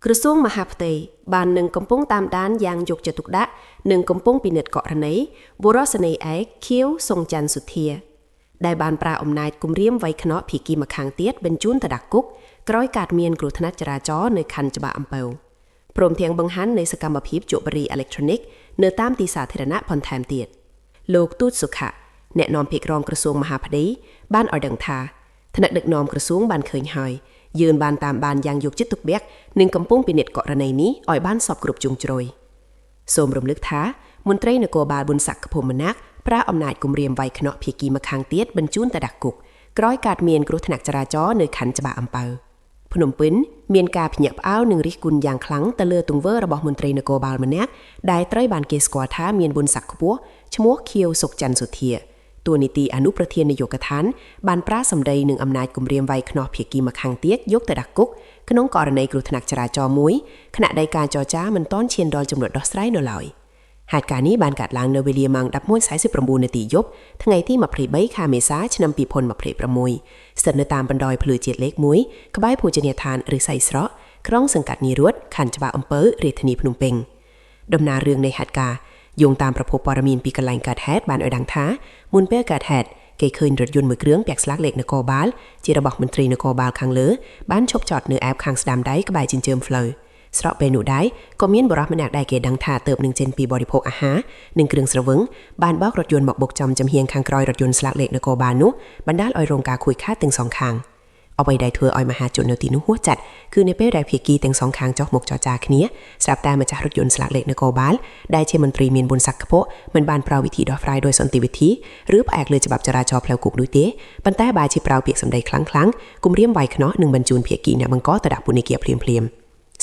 ក្រសួងមហាផ្ទៃបាននឹងកំពុងតាមដានយ៉ាងយកចិត្តទុកដាក់និងកំពុងពិនិត្យករណីបុរសនេយ្យឯកខៀវសុងច័ន្ទសុធា ដែលបានប្រើអំណាចគំរាមវាយខ្នោះភាគីម្ខាងទៀតបញ្ជូនទៅដាក់គុកក្រោយកើតមានគ្រោះថ្នាក់ចរាចរណ៍នៅខណ្ឌច្បារអំពៅព្រមទាំងបង្ហាញនៃសកម្មភាពជក់បារីអេឡិចត្រូនិកនៅតាមទីសាធារណៈបន្ថែមទៀតលោកទូតសុខៈអ្នកនាំពាក្យរងក្រសួងមហាផ្ទៃបានឲ្យដឹងថាថ្នាក់ដឹកនាំក្រសួងបានឃើញហើយយើងបានតាមបានយ៉ាងយកចិត្តទុកដាក់និងកំពុងពិនិត្យករណីនេះឲ្យបានសពគ្រប់ជ្រុងជ្រោយសូមរំលឹកថាមន្ត្រីនគរបាលប៊ុនស័ក្តិភូមិណាក់ប្រើអំណាចគំរាមវាយខ្នោះភាគីម្ខាងទៀតបញ្ជូនទៅដាក់គុកក្រោយកើតមានគ្រោះថ្នាក់ចរាចរណ៍នៅខណ្ឌច្បារអំពៅភ្នំពេញមានការភ្ញាក់ផ្អើលនិងរិះគន់យ៉ាងខ្លាំងទៅលើទង្វើរបស់មន្ត្រីនគរបាលម្នាក់ដែលត្រូវបានគេស្គាល់ថាមានបុណ្យស័ក្តិខ្ពស់ឈ្មោះខៀវសុកច័ន្ទសុធាតួនាទីអនុប្រធាននាយកដ្ឋានបានប្រាសម្ដីនឹងអំណាចគំរាមវាយខ្នោះភាគីម្ខាងទៀតយកទៅដាក់គុកក្នុងករណីគ្រោះថ្នាក់ចរាចរណ៍មួយខណៈដែលការចរចាមិនទាន់ឈានដល់ចំណុចដោះស្រាយនៅឡើយហេតុការណ៍នេះបានកើតឡើងនៅវេលាម៉ោង11:49នាទីយប់ថ្ងៃទី23ខែមេសាឆ្នាំ2026ស្ថិតនៅតាមបណ្ដោយផ្លូវជាតិលេខ1ក្បែរភោជនីយដ្ឋានឫស្សីស្រកក្រុងសង្កាត់នីរួតខណ្ឌច្បារអំពៅរាជធានីភ្នំពេញដំណើររឿងនៃហេតុការណ៍យោងតាមប្រភពព័ត៌មានពីកន្លែងកើតហេតុបានឲ្យដឹងថាមុនពេលកើតហេតុគេឃើញរថយន្តមួយគ្រឿងពាក់ស្លាកលេខនគរបាលជារបស់មន្ត្រីនគរបាលខាងលើបានឈប់ចតនៅអែបខាងស្ដាំដៃក្បែរចិញ្ចើមផ្លូវស្របពេលនោះដែរក៏មានបុរសម្នាក់ដែលគេដឹងថាទៅនឹងចេញពីបរិភោគអាហារនិងគ្រឿងស្រវឹងបានបើករថយន្តមកបុកចំចំហៀងខាងក្រោយរថយន្តស្លាកលេខនគរបាលនោះបណ្ដាលឲ្យរងការខូចខាតទាំងសងខាងអ្វីដែលធ្វើឲ្យមហាជននៅទីនោះហួសចិត្តគឺនៅពេលដែលភាគីទាំងសងខាងចុះមកចរចាគ្នាស្រាប់តែម្ចាស់រថយន្តស្លាកលេខនគរបាលដែលជាមន្ត្រីមានបុណ្យស័ក្តិខ្ពស់មិនបានប្រើវិធីដោះស្រាយដោយសន្តិវិធីឬផ្អែកលើច្បាប់ចរាចរណ៍ផ្លូវគោកនោះទេប៉ុន្តែបែរជាប្រើពាក្យសម្ដីខ្លាំងៗគំរាមវាយខ្នោះនិងបញ្ជូនភាគីអ្នកបង្កទៅដាក់ពន្ធនាគារភ្លាមៗ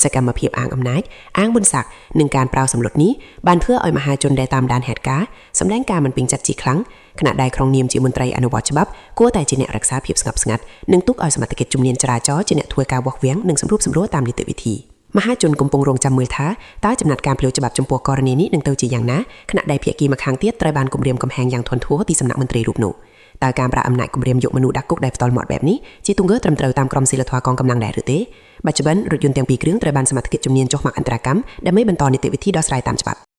សកម្មភាពអាងអំណាចអាងបុណ្យស័ក្តិនិងការប្រើសម្លុតនេះបានធ្វើឲ្យមហាជនដែលតាមដានហេតុការណ៍សម្ដែងការមិនពេញចិត្តជាខ្លាំងខណៈដែលក្នុងនាមជាមន្ត្រីអនុវត្តច្បាប់គួរតែជាអ្នករក្សាភាពស្ងប់ស្ងាត់និងទុកឲ្យសមត្ថកិច្ចជំនាញចរាចរណ៍ជាអ្នកធ្វើការវាស់វែងនិងសម្របសម្រួលតាមនីតិវិធីមហាជនកំពុងរងចាំមើលថាតើចំណាត់ការផ្លូវច្បាប់ចំពោះករណីនេះនឹងទៅជាយ៉ាងណាខណៈដែលភាគីម្ខាងទៀតត្រូវបានគំរាមកំហែងយ៉ាងធ្ងន់ធ្ងរពីសំណាក់មន្ត្រីរូបនោះតើការប្រាក់អំណាចគំរាមយកមនុស្សដាក់គុកដែលផ្ទាល់មាត់បែបនេះជាទង្វើត្រឹមត្រូវតាមក្រមសីលធម៌កងកម្លាំងដែរឬទេបច្ចុប្បន្នរថយន្តទាំងពីរគ្រឿងត្រូវបានសមត្ថកិច្ចជំនាញចុះមកអន្តរាគមន៍ដើម្បីបន្តនីតិវិធីដោះស្រាយតាមច្បាប់។